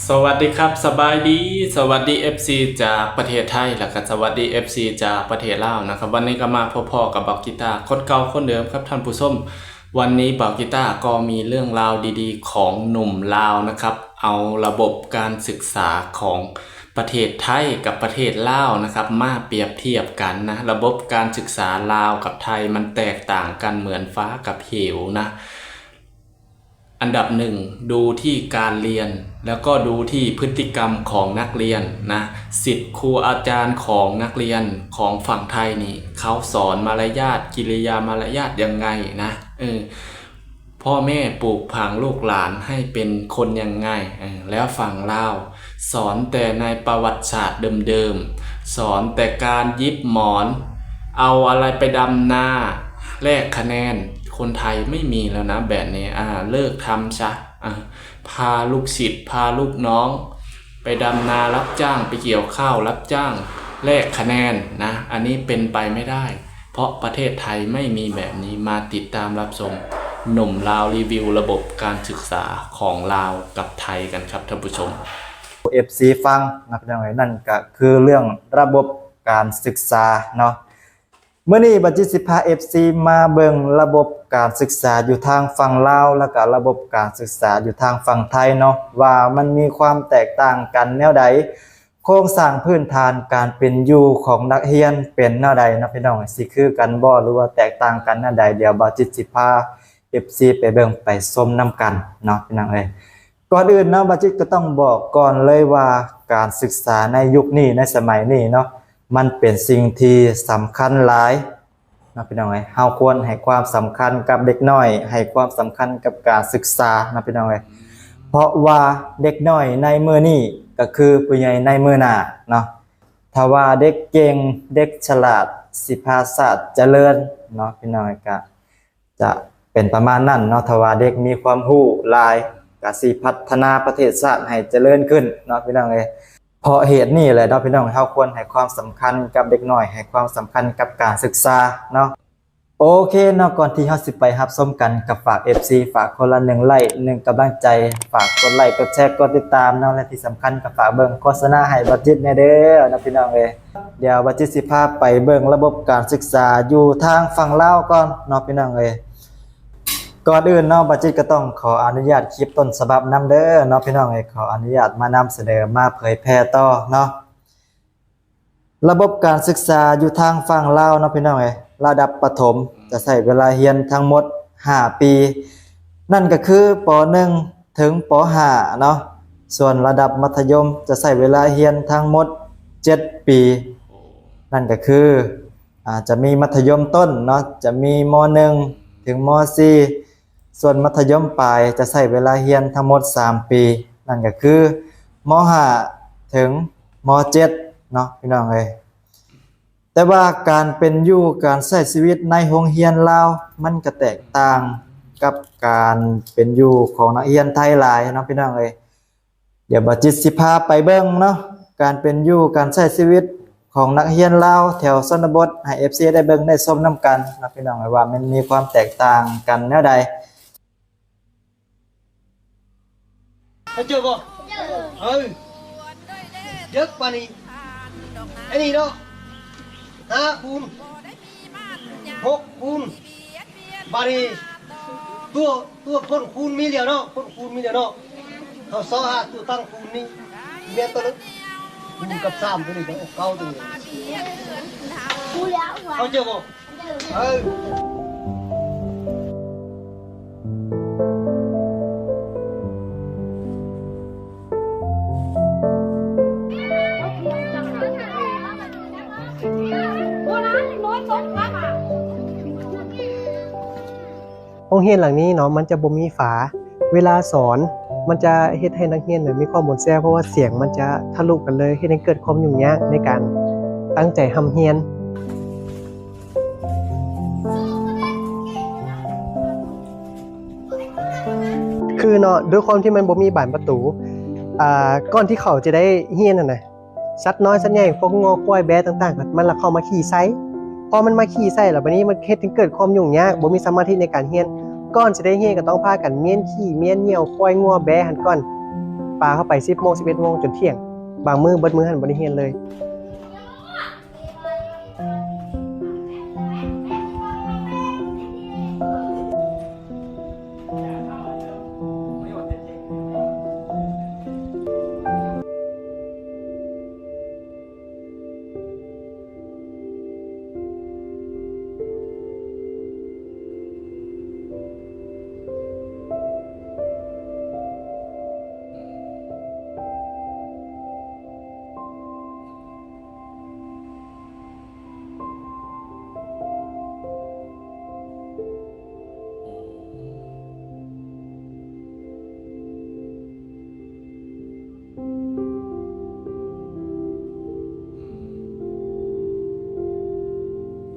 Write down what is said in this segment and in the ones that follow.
ສະຫວັດດີຄັບ ສະບາຍດີ ສະຫວັດດີ ເອັຟຊີ ຈາກປະເທດໄທ ແລ້ວກໍສະຫວັດດີ ເອັຟຊີ ຈາກປະເທດລາວນະຄັບ. ວັນນີ້ກໍມາພົບພໍ້ກັບບັກກີຕາ ຄົນເກົ່າຄົນເດີມຄັບທ່ານຜູ້ຊົມ. ວັນນີ້ບັກກີຕາກໍມີເລື່ອງລາວດີໆຂອງໜຸ່ມລາວນະຄັບ ເອົາລະບົບການສຶກສາຂອງປະເທດໄທກັບປະເທດລາວນະຄັບ ມາປຽບທຽບກັນນະ. ລະບົບການສຶກສາລາວກັບໄທມັນແຕກຕ່າງກັນເໝືອນຟ້າກັບເຫວນະ. ອັນດັບໜຶ່ງ ດູທີ່ການລຽນ ແລ້ວກໍດູທີ່ພຶດຕິກຳຂອງນັກລຽນນະ. ສິດຄູອາຈານຂອງນັກລຽນຂອງຝັ່ງໄທນີ້ ເຂົາສອນມາລະຍາດ ກິລິຍາມາລະຍາດຍັງໄງນະ ເອີ ພໍ່ແມ່ປູກຝັງລູກຫຼານໃຫ້ເປັນຄົນຍັງໄງ ເອີ ແລ້ວຝັ່ງລາວ ສອນແຕ່ໃນປະຫວັດສາດເດີມໆ ສອນແຕ່ການຫຍິບໝອນ ເອົາອະໄລໄປດຳນາແລກຄະແນນ. ຄົນໄທໄມ່ມີແລ້ວນະແບບນີ້ ອາ ເລີກທຳຊະ ອາ ພາລູກສິດ ພາລູກນ້ອງໄປດຳນາ ຮັບຈ້າງໄປກ່ຽວຂ້າວ ຮັບຈ້າງແລກຄະແນນນະ. ອັນນີ້ເປັນໄປໄມ່ໄດ້ ເພາະປະເທດໄທໄມ່ມີແບບນີ້. ມາຕິດຕາມຮັບຊົມໜຸ່ມລາວຣີວິວລະບົບການສຶກສາຂອງລາວກັບໄທກັນຄັບທ່ານຜູ້ຊົມ. ເອັຟຊີ ຟັງນະພີ່ນ້ອງເອີຍ ນັ້ນກະຄືເລື່ອງລະບົບການສຶກສາເນາະ. ມື້ນີ້ບັດຈິດຊິພາ ເອັຟຊີ ມາເບິ່ງລະບົບການສຶກສາຢູ່ທາງຝັ່ງລາວ ແລ້ວກະລະບົບການສຶກສາຢູ່ທາງຝັ່ງໄທເນາະ ວ່າມັນມີຄວາມແຕກຕ່າງກັນແນວໃດ, ໂຄງສ້າງພື້ນຖານການເປັນຢູ່ຂອງນັກຮຽນເປັນແນວໃດເນາະພີ່ນ້ອງ, ຊິຄືກັນບໍ່ ຫຼືວ່າແຕກຕ່າງກັນແນວໃດ? ດຽວບັດຈິດຊິພາ ເອັຟຊີ ໄປເບິ່ງໄປຊົມນຳກັນເນາະພີ່ນ້ອງເອີຍ. ກ່ອນອື່ນເນາະ ບັດຈິດກໍຕ້ອງບອກກ່ອນເລີຍວ່າ ການສຶກສາໃນຍຸກນີ້ ໃນສະໄໝນີ້ເນາະ ມັນເປັນສິ່ງທີ່ສຳຄັນຫຼາຍເນາະພີ່ນ້ອງເອີຍ. ເຮົາຄວນໃຫ້ຄວາມສຳຄັນກັບເດັກນ້ອຍ, ໃຫ້ຄວາມສຳຄັນກັບການສຶກສາເນາະພີ່ນ້ອງເອີຍ. ເພາະວ່າເດັກນ້ອຍໃນມື້ນີ້ ກໍຄືຜູ້ໃຫຍ່ໃນມື້ໜ້າເນາະ. ຖ້າວ່າເດັກເກັ່ງ, ເດັກສະຫຼາດ, ຊິພາຊາດຈະເລີນເນາະພີ່ນ້ອງເອີຍ. ກະ ຈະເປັນປະມານນັ້ນເນາະ. ຖ້າວ່າເດັກມີຄວາມຮູ້ຫຼາຍ ກະຊິພັດທະນາປະເທດຊາດໃຫ້ຈະເລີນຂຶ້ນເນາະພີ່ນ້ອງເອີຍ. ເພາະເຫດນີ້ແຫຼະເນາະພີ່ນ້ອງ, ເຮົາຄວນໃຫ້ຄວາມສຳຄັນກັບເດັກນ້ອຍ, ໃຫ້ຄວາມສຳຄັນກັບການສຶກສາເນາະ. ໂອເຄເນາະ, ກ່ອນທີ່ເຮົາຊິໄປຮັບຊົມກັນ ກໍຝາກ ເອັຟຊີ ຝາກຄົນລະໜຶ່ງໄລ້ ໜຶ່ງກຳລັງໃຈ, ຝາກກົດໄລ້ ກົດແຊ ກົດຕິດຕາມເນາະ ແລະ ທີ່ສຳຄັນກໍຝາກເບິ່ງໂຄສະນາໃຫ້ບັດຈິດແດ່ເດີເນາະພີ່ນ້ອງເອີຍ. ດຽວບັດຈິດຊິພາໄປເບິ່ງລະບົບການສຶກສາຢູ່ທາງຝັ່ງລາວກ່ອນເນາະພີ່ນ້ອງເອີຍ. ກ່ອນອື່ນເນາະ ບັດຈິດກໍຕ້ອງຂໍອະນຸຍາດຄລິບຕົ້ນສະບັບນຳເດີເນາະພີ່ນ້ອງເອີຍ. ຂໍອະນຸຍາດມານຳສະເໜີ ມາເຜີຍແຜ່ຕໍ່ເນາະ. ລະບົບການສຶກສາຢູ່ທາງຝັ່ງລາວເນາະພີ່ນ້ອງເອີຍ, ລະດັບປະຖົມຈະໃຊ້ເວລາຮຽນທັງໝົດຫ້າປີ, ນັ້ນກໍຄື ປໍໜຶ່ງ ເຖິງ ປໍຫ້າເນາະ. ສ່ວນລະດັບມັດທະຍົມຈະໃຊ້ເວລາຮຽນທັງໝົດເຈັດປີ, ນັ້ນກໍຄື ອາ ຈະມີມັດທະຍົມຕົ້ນເນາະ ຈະມີ ມໍໜຶ່ງ ເຖິງ ມໍສີ່, ສ່ວນມັດທະຍົມປາຍຈະໃຊ້ເວລາຮຽນທັງໝົດສາມປີ, ນັ້ນກໍຄື ມໍຫ້າ ເຖິງ ມໍເຈັດເນາະພີ່ນ້ອງເອີຍ. ແຕ່ວ່າການເປັນຢູ່ ການໃຊ້ຊີວິດໃນໂຮງຮຽນລາວ ມັນກະແຕກຕ່າງກັບການເປັນຢູ່ຂອງນັກຮຽນໄທຫຼາຍເນາະພີ່ນ້ອງເອີຍ. ດຽວບ່າວຈິດຊິພາໄປເບິ່ງເນາະ ການເປັນຢູ່ ການໃຊ້ຊີວິດຂອງນັກຮຽນລາວແຖວຊົນນະບົດ ໃຫ້ເອັຟຊີໄດ້ເບິ່ງໄດ້ຊົມນຳກັນເນາະພີ່ນ້ອງເອີຍ ວ່າມັນມີຄວາມແຕກຕ່າງກັນແນວໃດ. ເຈົ້າເຈີບໍ່? ເອີ ເດີກປານນີ້ ອັນນີ້ເນາະ ຫ້າຄູນ ຫົກຄູນ ບາດນີ້ ຕົວ ຕົວພົ້ນຄູນມີແລ້ວເນາະ ພົ້ນຄູນມີແລ້ວເນາະ ເຮົາຊໍຫາຕົວຕັ້ງຄູນນີ້ ແມ່ນຕົວນັ້ນ ຄູນກັບສາມຕົວນີ້ ເກົ້າຕົວນີ້ ເຈົ້າເຈີບໍ່? ເອີ ໂຮງຮຽນຫຼັງນີ້ເນາະ ມັນຈະບໍ່ມີຝາ ເວລາສອນ ມັນຈະເຮັດໃຫ້ນັກຮຽນນະມີຄວາມອ່ອນແອ ເພາະວ່າສຽງມັນຈະທະລຸກັນເລີຍ ເຮັດໃຫ້ເກີດຄວາມຫຍຸ້ງຍາກໃນການຕັ້ງໃຈຮ່ຳຮຽນ. ຄືເນາະ ດ້ວຍຄວາມທີ່ມັນບໍ່ມີບານປະຕູ ອ່າ ກ່ອນທີ່ເຂົາຈະໄດ້ຮຽນຫັ້ນນະ ສັດນ້ອຍສັດໃຫຍ່ ພວກງົວຄວາຍແບ້ຕ່າງໆ ມັນລະເຂົ້າມາຂີ້ໃສ່ ພໍມັນມາຂີ້ໃສ່ແລ້ວ ບາດນີ້ມັນເຮັດໃຫ້ເກີດຄວາມຫຍຸ້ງຍາກ ບໍ່ມີສະມາທິໃນການຮຽນ ກ່ອນຊິໄດ້ຮຽນກໍຕ້ອງພາກັນມ້ຽນຂີ້ມ້ຽນຍ່ຽວຄວາຍງົວແບ້ຫັ້ນກ່ອນ. ປາເຮົາໄປສິບໂມງ ສິບເອັດໂມງ ຈົນທ່ຽງ, ບາງມື້ເບິດມື້ຫັ້ນບໍ່ໄດ້ຮຽນເລີຍ.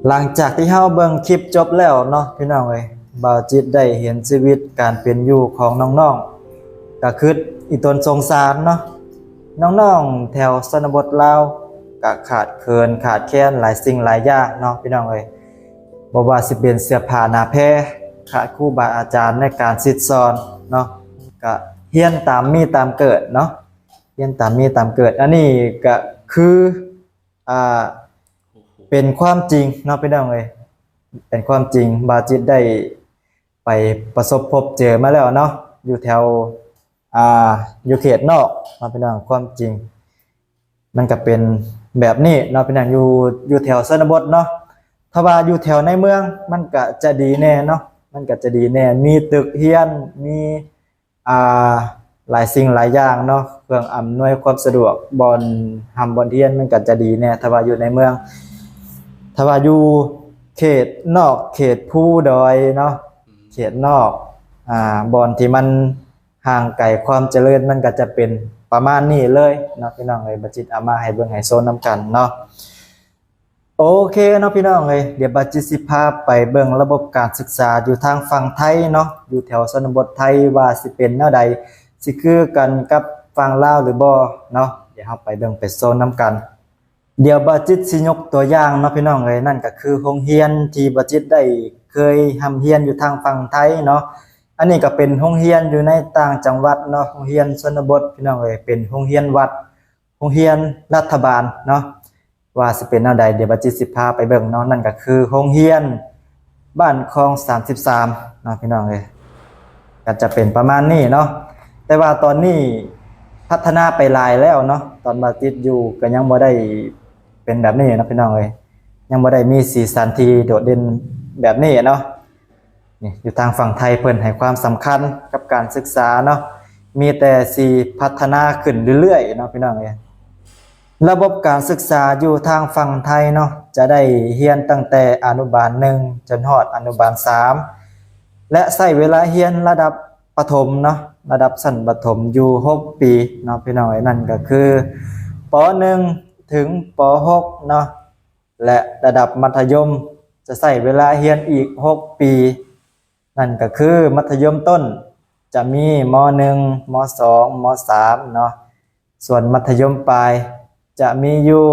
ຫຼັງຈາກທີ່ເຮົາເບິ່ງຄລິບຈົບແລ້ວເນາະ ພີ່ນ້ອງເອີຍ, ບ່າວຈິດໄດ້ເຫັນຊີວິດການເປັນຢູ່ຂອງນ້ອງໆ ກະຄຶດອີ່ຕົນສົງສານເນາະ. ນ້ອງໆແຖວຊົນນະບົດລາວກະຂາດເຂີນຂາດແຄນຫຼາຍສິ່ງຫຼາຍຢ່າງເນາະ ພີ່ນ້ອງເອີຍ. ບໍ່ວ່າຊິເປັນເສື້ອຜ້າໜ້າແພ, ຂາດຄູບາອາຈານໃນການສິດສອນເນາະ, ກະຮຽນຕາມມີຕາມເກີດເນາະ, ຮຽນຕາມມີຕາມເກີດ. ອັນນີ້ກະຄື ອ່າ ເປັນຄວາມຈິງເນາະ ພີ່ນ້ອງເອີຍ, ເປັນຄວາມຈິງ. ບ່າວຈິດໄດ້ໄປປະສົບພົບເຈີມາແລ້ວເນາະ ຢູ່ແຖວ ອ່າ ຢູ່ເຂດນອກເນາະ ພີ່ນ້ອງ. ຄວາມຈິງມັນກະເປັນແບບນີ້ເນາະ ພີ່ນ້ອງ, ຢູ່ ຢູ່ແຖວຊົນນະບົດເນາະ. ຖ້າວ່າຢູ່ແຖວໃນເມືອງມັນກະຈະດີແດ່ເນາະ, ມັນກະຈະດີແດ່, ມີຕຶກຮຽນ ມີ ອ່າ ຫຼາຍສິ່ງຫຼາຍຢ່າງເນາະ, ເຄື່ອງອຳນວຍຄວາມສະດວກ, ບ່ອນຮ່ຳບ່ອນຮຽນມັນກະຈະດີແດ່ ຖ້າວ່າຢູ່ໃນເມືອງ. ຖ້າວ່າຢູ່ເຂດນອກ ເຂດພູດອຍເນາະ, ເຂດນອກ ອ່າ ບ່ອນທີ່ມັນຫ່າງໄກຄວາມຈະເລີນ ມັນກະຈະເປັນປະມານນີ້ເລີຍເນາະ ພີ່ນ້ອງເອີຍ. ບ່າວຈິດເອົາມາໃຫ້ເບິ່ງໃຫ້ຊົມນຳກັນເນາະ. ໂອເຄເນາະ ພີ່ນ້ອງເອີຍ, ດຽວບ່າວຈິດຊິພາໄປເບິ່ງລະບົບການສຶກສາຢູ່ທາງຝັ່ງໄທເນາະ, ຢູ່ແຖວຊົນນະບົດໄທວ່າຊິເປັນແນວໃດ, ຊິຄືກັນກັບຝັ່ງລາວຫຼືບໍ່ເນາະ. ດຽວເຮົາໄປເບິ່ງໄປຊົມນຳກັນ. ດຽວບ່າວຈິດຊິຍົກຕົວຢ່າງເນາະ ພີ່ນ້ອງເອີຍ, ນັ້ນກະຄືໂຮງຮຽນທີ່ບ່າວຈິດໄດ້ເຄີຍຮ່ຳຮຽນຢູ່ທາງຝັ່ງໄທເນາະ. ອັນນີ້ກະເປັນໂຮງຮຽນຢູ່ໃນຕ່າງຈັງຫວັດເນາະ, ໂຮງຮຽນຊົນນະບົດ ພີ່ນ້ອງເອີຍ, ເປັນໂຮງຮຽນວັດ ໂຮງຮຽນລັດຖະບານເນາະ. ວ່າຊິເປັນແນວໃດ ດຽວບ່າວຈິດຊິພາໄປເບິ່ງເນາະ. ນັ້ນກະຄືໂຮງຮຽນບ້ານຄອງສາມສິບສາມເນາະ ພີ່ນ້ອງເອີຍ, ກະຈະເປັນປະມານນີ້ເນາະ. ແຕ່ວ່າຕອນນີ້ພັດທະນາໄປຫຼາຍແລ້ວເນາະ, ຕອນບ່າວຈິດຢູ່ກະຍັງບໍ່ໄດ້ເປັນແບບນີ້ເນາະ ພີ່ນ້ອງເອີຍ, ຍັງບໍ່ໄດ້ມີສີສັນທີ່ໂດດເດັ່ນແບບນີ້ເນາະ. ນີ້ ຢູ່ທາງຝັ່ງໄທເພິ່ນໃຫ້ຄວາມສຳຄັນກັບການສຶກສາເນາະ, ມີແຕ່ຊິພັດທະນາຂຶ້ນເລື້ອຍໆເນາະ ພີ່ນ້ອງເອີຍ. ລະບົບການສຶກສາຢູ່ທາງຝັ່ງໄທເນາະ ຈະໄດ້ຮຽນຕັ້ງແຕ່ອະນຸບານໜຶ່ງຈົນຮອດອະນຸບານສາມ ແລະ ໃຊ້ເວລາຮຽນລະດັບປະຖົມເນາະ, ລະດັບຊັ້ນປະຖົມຢູ່ຫົກປີເນາະ ພີ່ນ້ອງເອີຍ. ນັ້ນກະຄື ປໍໜຶ່ງ ເຖິງ ປໍຫົກເນາະ. ແລະ ລະດັບມັດທະຍົມຈະໃຊ້ເວລາຮຽນອີກຫົກປີ, ນັ້ນກະຄືມັດທະຍົມຕົ້ນຈະມີ ມໍໜຶ່ງ ມໍສອງ ມໍສາມເນາະ, ສ່ວນມັດທະຍົມປາຍຈະມີຢູ່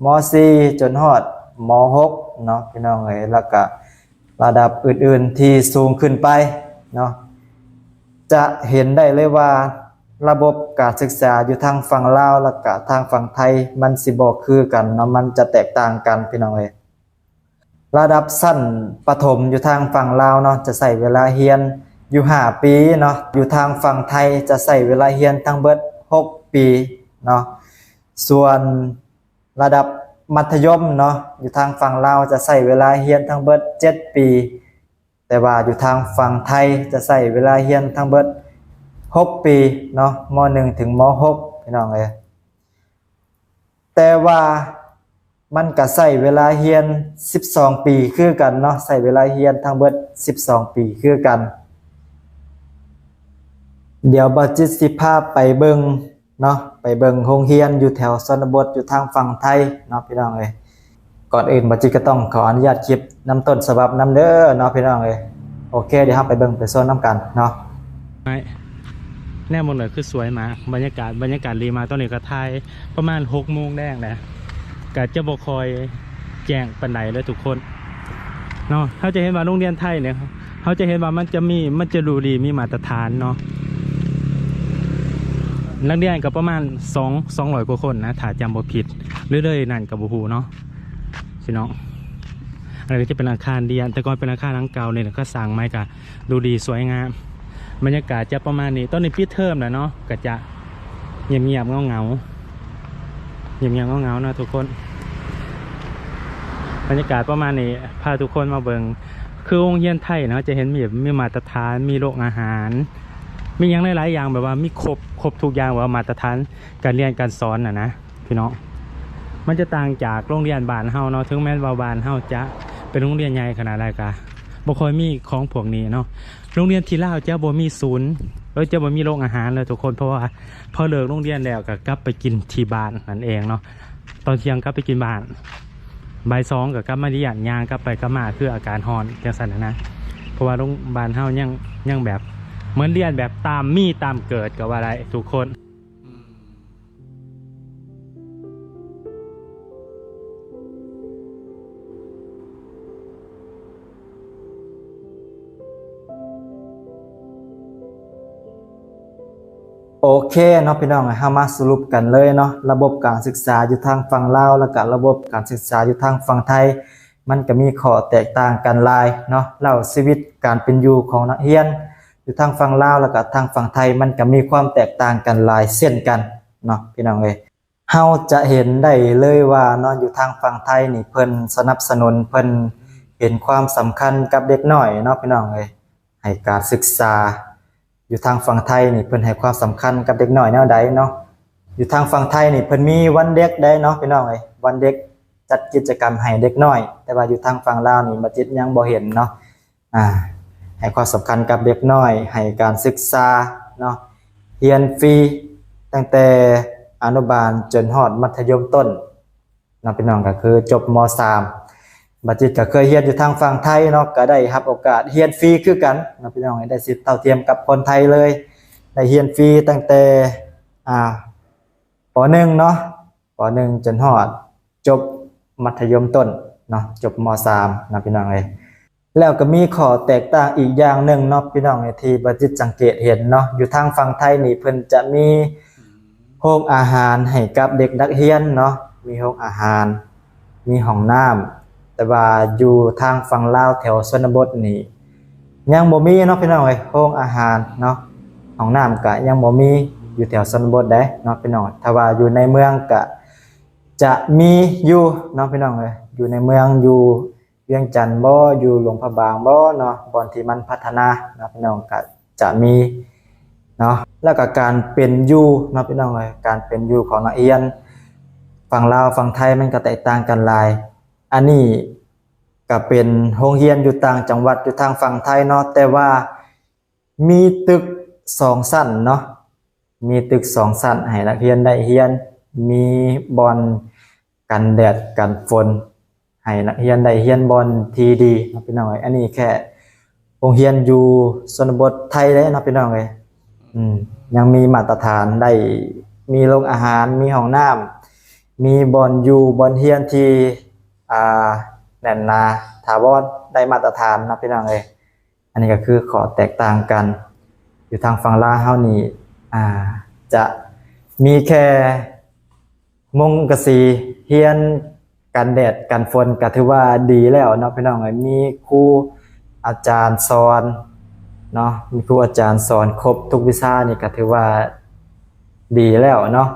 ມໍສີ່ ຈົນຮອດ ມໍຫົກເນາະ ພີ່ນ້ອງເອີຍ. ແລ້ວກະລະດັບອື່ນໆທີ່ສູງຂຶ້ນໄປເນາະ, ຈະເຫັນໄດ້ເລີຍວ່າລະບົບການສຶກສາຢູ່ທາງຝັ່ງລາວ ແລ້ວກະທາງຝັ່ງໄທ ມັນຊິບໍ່ຄືກັນເນາະ, ມັນຈະແຕກຕ່າງກັນ ພີ່ນ້ອງເອີຍ. ລະດັບຊັ້ນປະຖົມຢູ່ທາງຝັ່ງລາວເນາະ ຈະໃຊ້ເວລາຮຽນຢູ່ຫ້າປີເນາະ, ຢູ່ທາງຝັ່ງໄທຈະໃຊ້ເວລາຮຽນທັງເບິດຫົກປີເນາະ. ສ່ວນລະດັບມັດທະຍົມເນາະ ຢູ່ທາງຝັ່ງລາວຈະໃຊ້ເວລາຮຽນທັງເບິດເຈັດປີ, ແຕ່ວ່າຢູ່ທາງຝັ່ງໄທຈະໃຊ້ເວລາຮຽນທັງເບິດຫົກປີເນາະ, ມໍໜຶ່ງ ເຖິງ ມໍຫົກ ພີ່ນ້ອງເອີຍ. ແຕ່ວ່າມັນກະໃຊ້ເວລາຮຽນສິບສອງປີຄືກັນເນາະ, ໃຊ້ເວລາຮຽນທັງເບິດສິບສອງປີຄືກັນ. ດຽວບ່າວຈິດຊິພາໄປເບິ່ງເນາະ, ໄປເບິ່ງໂຮງຮຽນຢູ່ແຖວຊົນນະບົດ ຢູ່ທາງຝັ່ງໄທເນາະ ພີ່ນ້ອງເອີຍ. ກ່ອນອື່ນບ່າວຈິດກະຕ້ອງຂໍອະນຸຍາດເກັບນຳຕົ້ນສະບັບນຳເດີເນາະ ພີ່ນ້ອງເອີຍ. ໂອເຄ ດຽວເຮົາໄປເບິ່ງໄປຊົມນຳກັນເນາະ. ແນມເບິ່ງໜ້ອຍຄືສວຍມາກ, ບັນຍາກາດ ບັນຍາກາດດີມາກ. ຕອນນີ້ກະຖ່າຍປະມານຫົກໂມງແລງແລ້ວ, ກະຈະບໍ່ຄ່ອຍແຈ້ງປານໃດເລີຍທຸກຄົນເນາະ. ເຮົາຈະເຫັນວ່າໂຮງຮຽນໄທນີ້ ເຮົາຈະເຫັນວ່າມັນຈະມີ ມັນຈະດູດີ ມີມາດຕະຖານເນາະ. ນັກຮຽນກໍປະມານສອງ ສອງຮ້ອຍກວ່າຄົນນະ ຖ້າຈຳບໍ່ຜິດ ຫຼືເລີຍນັ້ນກໍບໍ່ຮູ້ເນາະພີ່ນ້ອງ. ອັນນີ້ກໍຈະເປັນອາຄານຮຽນ ແຕ່ກ່ອນເປັນອາຄານຫຼັງເກົ່ານີ້ ແລ້ວກໍສ້າງໃໝ່ ກໍດູດີສວຍງາມ. ບັນຍາກາດຈະປະມານນີ້. ຕອນນີ້ປິດເທີມແລ້ວເນາະ ກໍຈະງຽບໆເຫງົາໆ ງຽບໆເຫງົາໆເນາະທຸກຄົນ. ບັນຍາກາດປະມານນີ້ ພາທຸກຄົນມາເບິ່ງ ຄືໂຮງຮຽນໄທເນາະ ຈະເຫັນມີ ມີມາດຕະຖານ ມີໂລງອາຫານ ມີຫຍັງຫຼາຍໆຢ່າງ ແບບວ່າມີຄົບ ຄົບທຸກຢ່າງ ແບບວ່າມາດຕະຖານການຮຽນການສອນນະນະ ພີ່ນ້ອງ. ມັນຈະຕ່າງຈາກໂຮງຮຽນບ້ານເຮົາເນາະ ເຖິງແມ່ນວ່າບ້ານເຮົາຈະເປັນໂຮງຮຽນໃຫຍ່ຂະໜາດໃດ ກະບໍ່ຄ່ອຍມີຂອງພວກນີ້ເນາະ. ໂຮງຮຽນທີ່ລາວຈະບໍ່ມີສູນ ຫຼືຈະບໍ່ມີໂລງອາຫານເລີຍທຸກຄົນ ເພາະວ່າພໍເລີກໂຮງຮຽນແລ້ວກໍກັບໄປກິນທີ່ບ້ານນັ້ນເອງເນາະ. ຕອນທ່ຽງກັບໄປກິນບ້ານ ບ່າຍສອງກໍກັບມາຮຽນ ຍ່າງກັບໄປກັບມາ ຄືອາກາດຮ້ອນຈັ່ງຊັ້ນນະນະ. ເພາະວ່າໂຮງ ບ້ານເຮົາຍັງ ຍັງແບບ ເໝືອນຮຽນແບບຕາມມີຕາມເກີດກໍວ່າໄດ້ທຸກຄົນ. ໂອເຄເນາະພີ່ນ້ອງ ເຮົາມາສະຫຼຸບກັນເລີຍເນາະ ລະບົບການສຶກສາຢູ່ທາງຝັ່ງລາວ ແລ້ວກະລະບົບການສຶກສາຢູ່ທາງຝັ່ງໄທ ມັນກະມີຂໍ້ແຕກຕ່າງກັນຫຼາຍເນາະ. ແລ້ວຊີວິດການເປັນຢູ່ຂອງນັກຮຽນຢູ່ທາງຝັ່ງລາວ ແລ້ວກະທາງຝັ່ງໄທ ມັນກະມີຄວາມແຕກຕ່າງກັນຫຼາຍເຊັ່ນກັນເນາະ ພີ່ນ້ອງເອີຍ. ເຮົາຈະເຫັນໄດ້ເລີຍວ່າເນາະ ຢູ່ທາງຝັ່ງໄທນີ້ ເພິ່ນສະໜັບສະໜູນ ເພິ່ນເຫັນຄວາມສຳຄັນກັບເດັກນ້ອຍເນາະ ພີ່ນ້ອງເອີຍ ໃຫ້ການສຶກສາ. ຢູ່ທາງຝັ່ງໄທນີ້ ເພິ່ນໃຫ້ຄວາມສຳຄັນກັບເດັກນ້ອຍແນວໃດເນາະ? ຢູ່ທາງຝັ່ງໄທນີ້ ເພິ່ນມີວັນເດັກໄດ໋ເນາະ ພີ່ນ້ອງເອີຍ ວັນເດັກຈັດກິດຈະກຳໃຫ້ເດັກນ້ອຍ. ແຕ່ວ່າຢູ່ທາງຝັ່ງລາວນີ້ ບາຈິດຍັງບໍ່ເຫັນເນາະ. ອາ ໃຫ້ຄວາມສຳຄັນກັບເດັກນ້ອຍ ໃຫ້ການສຶກສາເນາະ ຮຽນຟຣີຕັ້ງແຕ່ອະນຸບານຈົນຮອດມັດທະຍົມຕົ້ນເນາະ ພີ່ນ້ອງ ກໍຄືຈົບ ມ.ສາມ. ບາຈິດກໍເຄີຍຮຽນຢູ່ທາງຝັ່ງໄທເນາະ ກໍໄດ້ຮັບໂອກາດຮຽນຟຣີຄືກັນເນາະ ພີ່ນ້ອງ ໄດ້ສິດເທົ່າທຽມກັບຄົນໄທເລີຍ ໄດ້ຮຽນຟຣີຕັ້ງແຕ່ ອາ ປໍໜຶ່ງເນາະ ປໍໜຶ່ງຈົນຮອດຈົບມັດທະຍົມຕົ້ນເນາະ ຈົບ ມ.ສາມ ເນາະ ພີ່ນ້ອງເອີຍ. ແລ້ວກໍມີຂໍ້ແຕກຕ່າງອີກຢ່າງໜຶ່ງເນາະ ພີ່ນ້ອງເອີຍ ທີ່ບາຈິດສັງເກດເຫັນເນາະ ຢູ່ທາງຝັ່ງໄທນີ້ ເພິ່ນຈະມີໂຮງອາຫານໃຫ້ກັບເດັກນັກຮຽນເນາະ ມີໂຮງອາຫານ ມີຫ້ອງນ້ຳ. ແຕ່ວ່າຢູ່ທາງຝັ່ງລາວແຖວຊົນນະບົດນີ້ ຍັງບໍ່ມີເນາະ ພີ່ນ້ອງເອີຍ ໂຮງອາຫານເນາະ ຫ້ອງນ້ຳກະຍັງບໍ່ມີ ຢູ່ແຖວຊົນນະບົດໃດ໋ເນາະ ພີ່ນ້ອງ. ຖ້າວ່າຢູ່ໃນເມືອງກະຈະມີຢູ່ເນາະ ພີ່ນ້ອງເອີຍ ຢູ່ໃນເມືອງ ຢູ່ວຽງຈັນບໍ ຢູ່ຫຼວງພະບາງບໍເນາະ ບ່ອນທີ່ມັນພັດທະນາເນາະ ພີ່ນ້ອງ ກະຈະມີເນາະ. ແລ້ວກະການເປັນຢູ່ເນາະ ພີ່ນ້ອງເອີຍ ການເປັນຢູ່ຂອງນັກຮຽນຝັ່ງລາວຝັ່ງໄທ ມັນກະແຕກຕ່າງກັນຫຼາຍ. ອັນນີ້ ກະເປັນໂຮງຮຽນຢູ່ຕ່າງຈັງຫວັດ ຢູ່ທາງຝັ່ງໄທເນາະ ແຕ່ວ່າມີຕຶກສອງຊັ້ນເນາະ ມີຕຶກສອງຊັ້ນໃຫ້ນັກຮຽນໄດ້ຮຽນ ມີບ່ອນກັນແດດກັນຝົນ ໃຫ້ນັກຮຽນໄດ້ຮຽນບ່ອນທີ່ດີເນາະ ພີ່ນ້ອງເອີຍ. ອັນນີ້ແຄ່ໂຮງຮຽນຢູ່ຊົນນະບົດໄທເດ້ເນາະ ພີ່ນ້ອງເອີຍ ອືມ ຍັງມີມາດຕະຖານໄດ້ ມີໂຮງອາຫານ ມີຫ້ອງນ້ຳ ມີບ່ອນຢູ່ບ່ອນຮຽນທີ່ ອ່າ ແໜ້ນໜາຖາວອນ ໄດ້ມາດຕະຖານເນາະ ພີ່ນ້ອງເອີຍ. ອັນນີ້ກໍຄືຂໍ້ແຕກຕ່າງກັນ ຢູ່ທາງຝັ່ງລາວເຮົານີ້ ອ່າ ຈະມີແຄ່ມຸງກະສີ ຮຽນກັນແດດກັນຝົນ ກໍຖືວ່າດີແລ້ວເນາະ ພີ່ນ້ອງເອີຍ. ມີຄູອາຈານສອນເນາະ ມີຄູອາຈານສອນຄົບທຸກວິຊາ ນີ້ກໍຖືວ່າດີແລ້ວເນາະ.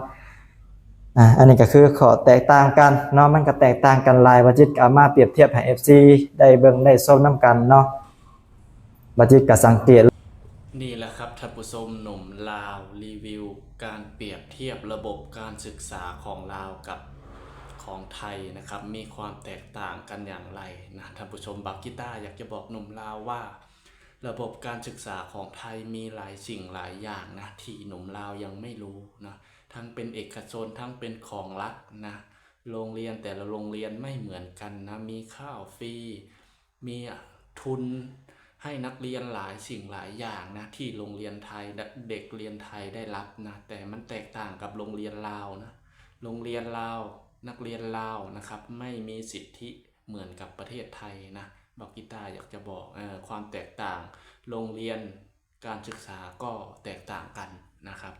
ອາ ອັນນີ້ກໍຄືຂໍ້ແຕກຕ່າງກັນເນາະ ມັນກໍແຕກຕ່າງກັນຫຼາຍ ບາຈິດກໍເອົາມາປຽບທຽບໃຫ້ເອັຟຊີໄດ້ເບິ່ງໄດ້ຊົມນຳກັນເນາະ ບາຈິດກໍສັງເກດ. นี่แหละครับท่านผู้ชม หนุ่มลาวรีวิวการเปรียบเทียบระบบการศึกษาของลาวกับของไทยนะครับ มีความแตกต่างกันอย่างไรนะท่านผู้ชม บักกีตาร์อยากจะบอกหนุ่มลาวว่า ระบบการศึกษาของไทยมีหลายสิ่งหลายอย่างนะ ที่หนุ่มลาวยังไม่รู้นะ ทั้งเป็นเอกชน ทั้งเป็นของรัฐนะ โรงเรียนแต่ละโรงเรียนไม่เหมือนกันนะ มีข้าวฟรี มีทุนให้นักเรียนหลายสิ่งหลายอย่างนะ ที่โรงเรียนไทย เด็กเรียนไทยได้รับนะ แต่มันแตกต่างกับโรงเรียนลาวนะ โรงเรียนลาว นักเรียนลาวนะครับ ไม่มีสิทธิเหมือนกับประเทศไทยนะ บักกีตาร์อยากจะบอก เอ่อ ความแตกต่าง โรงเรียน การศึกษาก็แตกต่างกันนะครับ